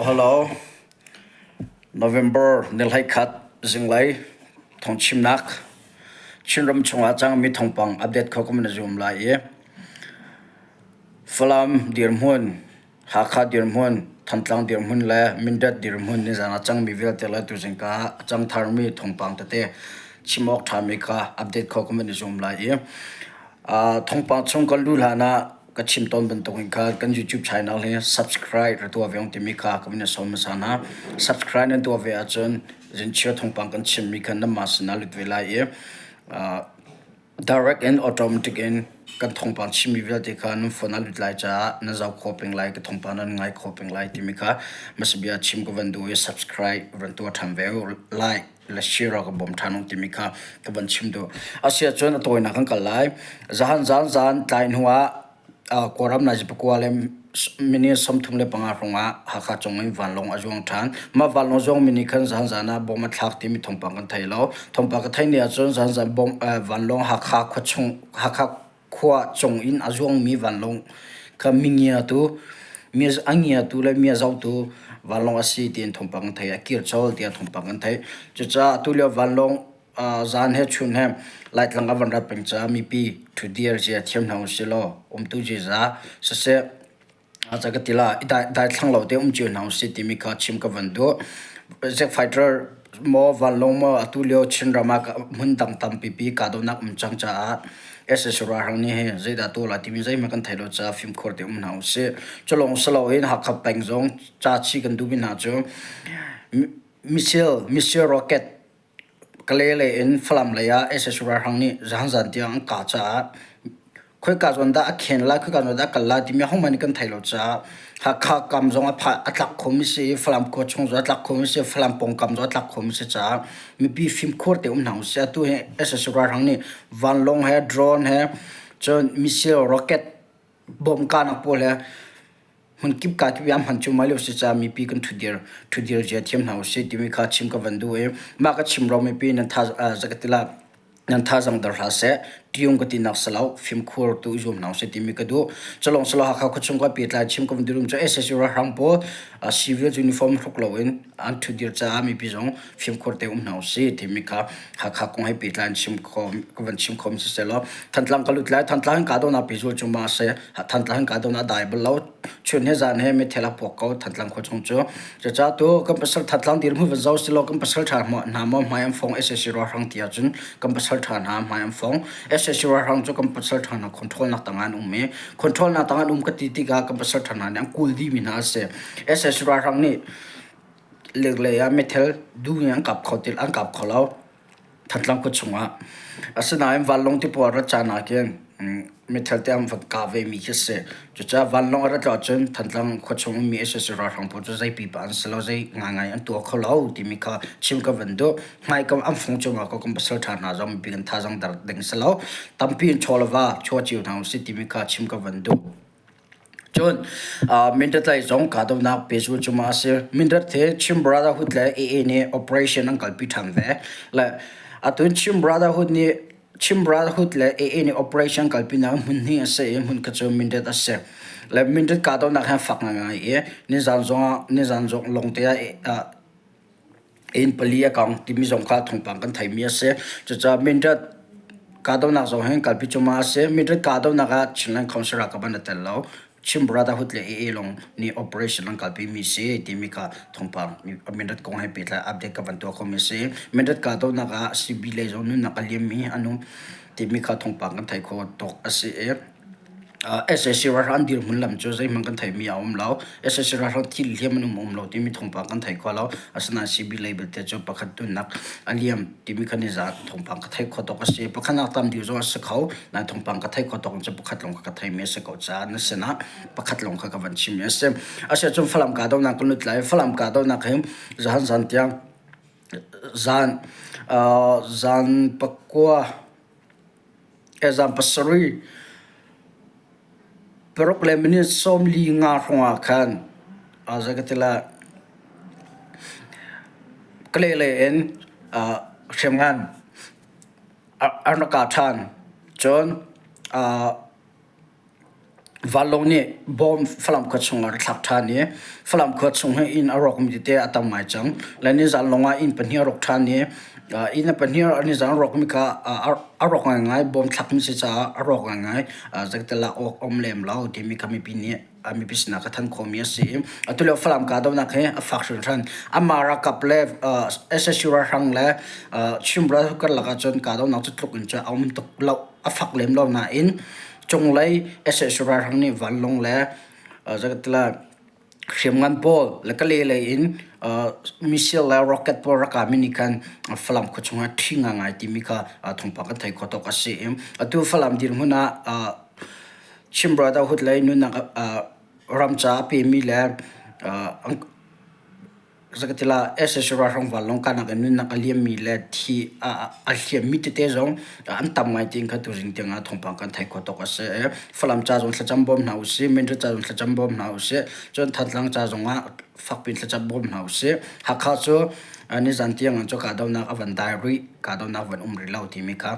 Hello. November ni 11 zinglei thawngchimnak Chinram chungah cangmi thawngpang update kho ka na zum lai i Falam dirhmun, Hakha dirhmun, Thantlang dirhmun le Mindat dirhmun nizan ah cangmi vialte le tuzing ka ah a cang tharmi thawngpang tete chim awk ṭhami kha update kho ka van i zuam lai i thawngpang chung kan luh hlan ah ka chim tawn bantukin khan kan YouTube channel hi subscribe ra tuah ve ung timi kha ka van i sawm hmasa hna. Subscribe nan tuah ve ahcun zinchia thawngpang kan chimmi kha nanmah sinah lut ve lai i Direct in automatic in kan thawngpang chimmi vialte kha nan phone ah lut lai caah nan zoh khawh peng lai, ka thawngpang nan ngai khawh peng lai timi kha hmasabia chim ka van duh i subscribe van tuah ṭhan ve u, like le share ah ka bawm ṭhan u timi kha ka van chim duh. Asiahcun a tawinak kan kal lai. Zahan zan zan tlai hnu ah Kawlram nazi pakua le minute 35 hrawng ah Hakha cung in vanlawng a zuang ṭhan. Mah vanlawng zuangmi nih khan zanzan ah bom a thlak timi thawngpang kan thei lo. Thawngpang ka theih ni ahcun zanzan bom vanlawng Hakha khua chung Hakha khua cung in a zuangmi vanlawng kha mingiatu mi a ngiatu le mi a zohtu vanlawng a si tiin thawngpang kan theih. A kir colh tiah thawngpang kan theih. Cucaah atulio vanlawng Zan he chun he Laitlang a van rat peng caah mipi ṭhutdir zia thiam hna usih law umtu ziza siseh ca ka ti la i daithlang lo te um cio hna usih timi kha chim ka van duh. Jet fighter maw vanlawng maw atu lio Chinram ah hmun dang tampipi kahdohnak um cang caah sac ralhrang nih hi zeidah tuah lai timi zeihmanh kan theih lo caah fimkhur te um hna usih. Cu lawng si loin Hakha peng zong ca chih kan duhmi hna cu missile, missile rocket Kalay lei in Falam lei ah sac ralhrang nih zaanzan tiang an kah caah khoika zawn dah a khen lai, khoika zawn dah a kal lai timi ahohmanh nih kan theih lo caah Hakha kam zong a phah a tlak khomi si i Falam khua chung zong a tlak khomi si, Falam pawngkam zong a tlak khomi si caah mipi fimkhur te um hna usih. Atu hi sac ralhrang nih vanlawng he drone he cun missile rocket bom kahnak pawl he hmunkip ka kip an hman cuahmah lio si caah mipi kan ṭhutdir ṭhutdir zia thiam hna usih timi kha chim ka van duh i mah ka chim ruang mipi nan tha zakatila nan thazang dar hlah seh ṭiung ka tinak si lo fimkhur tu i zuam hna usih timi ka duh culong silo Hakha khuachung ka pehtlai chim ka van duh cu sac ralhrang pawl civil uniform hruk loin an ṭhutdir caah mipi zong fimkhur te um hna usih timi kha Hakha kong he pehtlai in chim kho ka van chim kho mi siseh law Thantlang ka lut lai Thantlang in kahdohnak pehzul cu ma a si Thantlang in kahdohnak a dai bal lo chun he zan he meithal a puak ko Thantlang khua chung cu cucaah tu kan pasal Thantlang dirhmun van zoh sih law kan pasal ṭha hna maw hmai an fong sac ralhrang ti ahcun kan pasal ṭha hna hmai an fong sac ralhrang cu kan pasal ṭha hna control nak tangah an um i control nak tangah an um ka ti tikah kan pasal ṭha hna nih an kul dihmi hna a si sac ralhrang nih lenglei ah meithal duh in an kap kho ti an kap kho lo Thantlang khua chungah. Asinain vanlawng tipawl a rat caan ah khin meithal te an van kah vemi khi a si. Cucaah vanlawng a rat lo ahcun Thantlang khua chung ummi sac ralhrang pawl cu zei pipa an si lo, zei ngaingai an tuah kho lo timi kha chim ka van duh. Hmaikam an fung cungah ko kan pasal ṭha hna zong mipi kan thazaang dar ding si lo. Tampi in chaw le va chua cio hna usih timi kha chim ka van duh. Cun Mindat lei zong kahdohnak pehzulh cu ma a si. Mindat hi Chin Brotherhood le AA nih operation an kalpi ṭhan ve. Le atu Chin Brotherhood nih Chin Brotherhood le AA nih operation kalpinak hmun hnih a si i hmun kha cu Mindat a si. Le Mindat kahdohnak hi a fak ngaingai i nizan zongah nizan zong lawngte ah inn pali a kang timi zong kha thawngpang kan theimi a si. Cucaah Mindat kahdohnak zong hin kalpi cuahmah a si. Mindat kahdohnak ah Chinland Council ralkap an i tel lo. Chin Brotherhood le AA lawng nih operation an kalpi mi si timi kha thawngpang Mindat kong he pehtlai update ka van tuah khomi a si. Mindat kahdohnak ah CB lei zong nunnak a liammi an um timi kha thawngpang kan theih khawh tawk a si i sac ralhrang dirhmun lam cu zeihmanh kan theihmi a um lo. sac ralhrang thil hliam an um um lo timi thawngpang kan thei kho lo. Asinain CB lei belte cu pakhat tunnak a liam timi kha nizaan thawngpang ka theih khawh tawk a si. Pakhatnak tam deuh zong a si kho. Nain thawngpang ka theih khawh tawk in cu pakhat lawng kha ka theimi a si ko caah na sinah pakhat lawng kha ka van chimmi a si. Asiahcun Falam kahdohnak kan lut lai. Falam kahdohnak hi zahan zan tiang zan zan pakua Zan pasarih paruk le minute 45 hrawngah khan zei ka ti lai Kalay lei in hriamngan an rak kah ṭhan. Cun. Vanlawng nih bom Falam khua chung ah a thlak ṭhan i Falam khua chung hi inn a rawkmi tete a tam ngai cang. Le nizan lawng ah inn pahnih a rawk ṭhan i inn a pahnih nizan a rawkmi kha a rawk ngaingai. Bom thlakmi si caah a rawk ngaingai. Zeitik lak awk a um lem lo timi kha mipi nih mipi sinah ka thanh khawhmi a si i atu lio Falam kahdohnak hi a fak hringhran. Amah ralkap le SSU ralhrang le Chin ralkap karlak ahcun kahdohnak cu tluk in cun a um tuk lo. A fak lem lo nain cunglei sac ralhrang nih vanlawng le hriamngan pawl le Kalay lei in missile le rocket pawl rak kami nih khan Falam khua chungah ṭhi ngaingai timi kha thawngpang kan theih khawh tawk a si i atu Falam dirhmun ah Chin Brotherhood lei nunnak ram ca a pemi le Zakatila sac ralhrang vanlawng kahnak in nunnak a liammi le thi a hliammi tete zong an tam ngai tiin kha tuzing tiang ah thawngpang kan theih khawh tawk a si. Falam ca zong thlacam bawm hna usih, Mindat ca zong thlacam bawm hna usih, cun Thantlang ca zong ah fakpi in thlacam bawm hna usih. Hakha cu nizan tiang ah cu kahdohnak a van dai rih, kahdohnak van um rih lo timi kha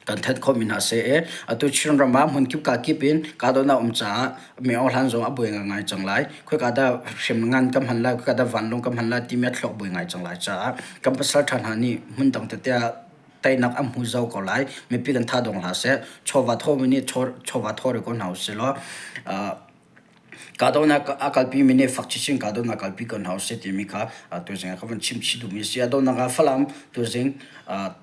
kan thanh khawhmi hna seh i atu Chinram ah hmunkip kakip in kahdohnak um caah miohlan zong a buai ngaingai cang lai. Khoika dah hriamngan kan hman lai, khoika dah vanlawng kan hman lai timi a thluak buai ngai cang lai caah kan pasal ṭha hna nih hmundang tete ah teinak an hmu zau ko lai. Mipi kan tha dong hlah seh. Chawva thawmi nih chawva thaw rih ko hna usih law Kahdohnak a kalpimi nih fak chinchin kahdohnak kalpi ko hna usih timi kha tuzing ah ka van chim chih duhmi a si. A donghnak ah Falam tuzing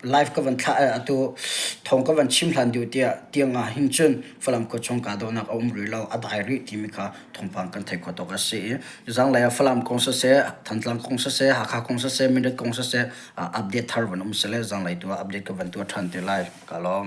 live ka van thlah atu thawng ka van chim hlan deuh tiah tiang ah hin cun Falam khuachung kahdohnak a um rih lo, a dai rih timi kha thawngpang kan theih khawh tawk a si i zanglei ah Falam kong siseh, Thantlang kong siseh, Hakha kong siseh, Mindat kong siseh update thar van um sile zanglei tu ah update ka van tuah ṭhan te lai. Ka lawm.